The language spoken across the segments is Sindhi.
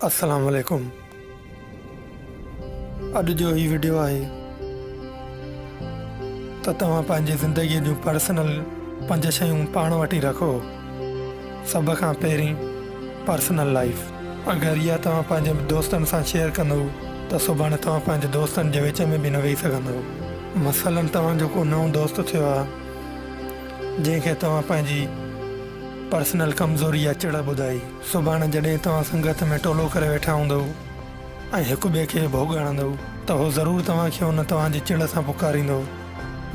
السلام عليڪم اڄ جو هي وڊيو آهي ته توهان پنهنجي زندگي جون پرسنل پنج شيون پاڻ وٽ ئي رکو سڀ کان پهرين پرسنل لائف اگر اها توهان پنهنجي دوستن سان شيئر ڪندو ته سڀاڻي توهان پنهنجي دوستن جي وچ ۾ به نه ويهي سگهندو مثلا توهان جو ڪو نئون دوست ٿيو آهي جنهن کي توهان پنهنجي پرسنل ڪمزوري يا چڙ ٻڌائي. سڀاڻي جڏهن توهان سنگت ۾ ٽولو ڪري ويٺا هوندؤ ۽ هڪ ٻئي کي ڀوڳ هڻندؤ ته هو ضرور توهان کي ان توهان جي چڙ سان پڪاريندو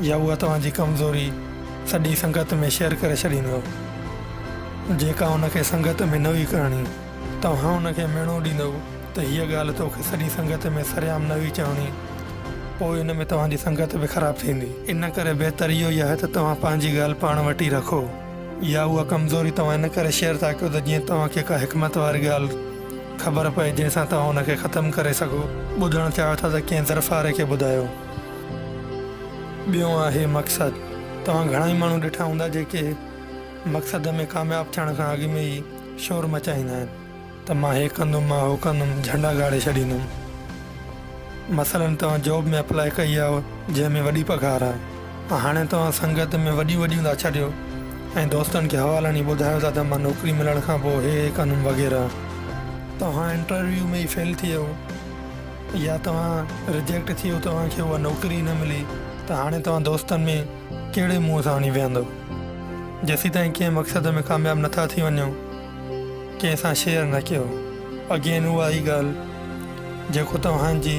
يا اها توهان جي ڪمزوري سڄي سنگت ۾ شيئر ڪري ڇڏيندو جيڪا ان کي سنگت ۾ نه هئي ڪرڻي. توهان ان کي ميڻو ڏيندؤ ته هيء ڳالهه توکي سڄي سنگت ۾ سرعام نه هئي چوڻي، پوء ان ۾ توهان جي سنگت به خراب ٿيندي. ان ڪري بهتر اهو ئي آهي ته توهان پنهنجي ڳالهه پاڻ وٽ ئي رکو. يا اها ڪمزوري توهان ان ڪري شيئر ٿا ڪيو ته جيئن توهان کي ڪا حڪمت واري ڳالهه خبر پئي جنهن سان توهان ان کي ختم ڪري سگهو. ٻڌڻ چاهيو ٿا ته ڪنهن ظرف واري کي ٻڌايو. ٻيون آهي مقصد. توهان گهڻائي ماڻهو ڏٺا هوندا جيڪي مقصد ۾ ڪامياب ٿيڻ کان اڳ ۾ ئي شور مچائيندا آهن ته مان هي ڪندم مان هو ڪندم جهنڊا گاڙي ڇڏيندم. مثلا توهان جاب ۾ اپلاء ڪئي آهي جنهن ۾ وڏي پگهار آهي هاڻي توهان سنگت ۾ وڏيون وڏيون ٿا ڇڏيو ۽ دوستن کي حوالا ڏئي ٻڌايو ٿا ته مان نوڪري ملڻ کان پوء هي هي ڪندم وغيره. توهان انٽرويو ۾ ئي فيل ٿي ويو يا توهان رجيڪٽ ٿي ويو توهان کي اها نوڪري نه ملي ته هاڻي توهان دوستن ۾ ڪهڙي منهن سان وڃي ويهندو. جيسيتائين ڪنهن مقصد ۾ ڪامياب نٿا ٿي وڃو ڪنهن سان شيئر نه ڪيو. اگين اها ئي ڳالهه جيڪو توهان جي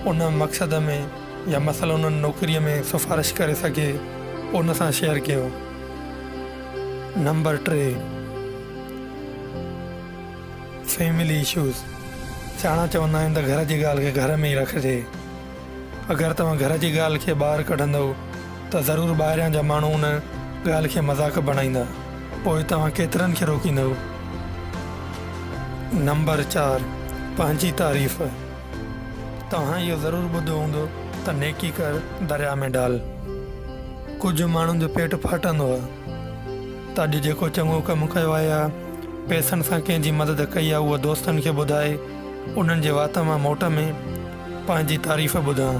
ان مقصد ۾ يا مثلا ان نوڪري ۾ سفارش ڪري سگهي ان سان شيئر ڪيو. نمبر 3 فيملي اشوز سياڻا چوندا آهن ته گهر جي ڳالهه کي گهر ۾ ئي رکجي. اگر توهان گهر جي ڳالهه کي ٻاهر ڪڍندؤ ته ضرور ٻاهريان جا ماڻهو ان ڳالهه کي مذاق بڻائيندا. پوء توهان ڪيترن کي روڪيندؤ؟ نمبر 4، پنهنجي تعريف. توهان اهو ضرور ٻڌو هوندو ته نيڪي ڪر درياء ۾ ڊال. ڪجهه ماڻهن جو پيٽ ڦاٽندو آهي ته اڄ جيڪو چڱو ڪم ڪيو آهي يا پئسن سان ڪنهن جي مدد ڪئي آهي اهو دوستن کي ٻڌائي انهن جي وات مان موٽ ۾ پنهنجي تعريف ٻڌان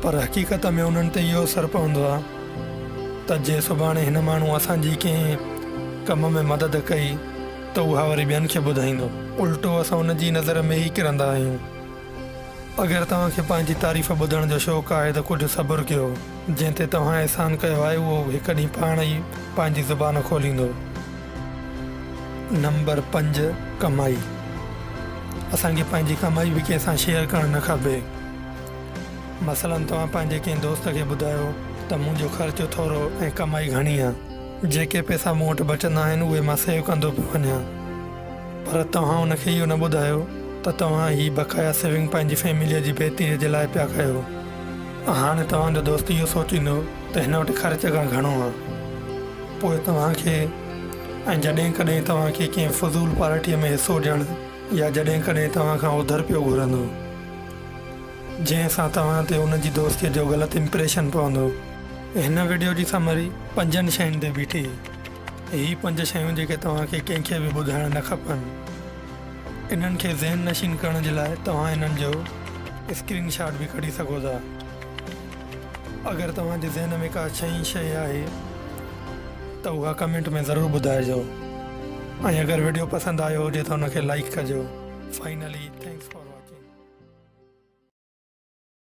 پر حقيقت ۾ انهن تي اهو اثر پوندو آهي ته جي سڀاڻي هن ماڻهو اسان جي ڪنهن ڪم ۾ مدد ڪئي ته اها وري ٻين کي ٻڌائيندو. الٽو اسان ان جي نظر ۾ ئي ڪرندا آهيون. اگر توهان کي پنهنجي تعريف ٻڌڻ جو شوق آهي ته ڪجهه صبر ڪيو. جنهن تي توهان احسان ڪيو آهي اهو هڪ ڏينهن پاڻ ئي پنهنجي زبان کوليندو. نمبر 5، ڪمائي. اسان کي پنهنجي ڪمائي به ڪنهن سان شيئر ڪرڻ نه کپي. مثلاً توهان پنهنجي ڪنهن دوست کي ٻڌايو ته منهنجو خرچ ٿورو ۽ ڪمائي گهڻي آ. جيڪي پئسا مون وٽ بچندا آهن اهي مان سيو ڪندو پيو وڃان. پر توهان ان کي اهو نه ٻڌايو ته توهان هي بقايا سيونگ پنهنجي فيمليء جي بهتريء جي لاء پيا ڪيو. هاڻي توهان جو دوست اهو سوچيندو ته هن وٽ خرچ کان گهڻو آ. پوء توهان کي ۽ جڏهن ڪڏهن توهان کي ڪنهن فضول پارٽيء ۾ حصو ڏيڻ يا جڏهن ڪڏهن توهان کان اوڌر پيو گهرندو، جنهن سان توهان تي ان جي دوستيء جو غلط امپريشن پوندو. هن وڊيو جي سمري پنجن شين تي بيٺي. هي پنج شيون جيڪي توهان کي ڪنهن کي به ٻڌائڻ نه کپن. انهن کي ذهن نشين ڪرڻ جي لاء توهان انهن جو اسڪرين شاٽ به ڪڍي سگهو ٿا. اگر توهان جي ذهن ۾ ڪا ڇهين شيء آهي ته اها ڪمينٽ ۾ ضرور ٻڌائجو ۽ اگر وڊيو پسند آيو هجي ته ان کي لائيڪ ڪجو. Finally thanks for watching.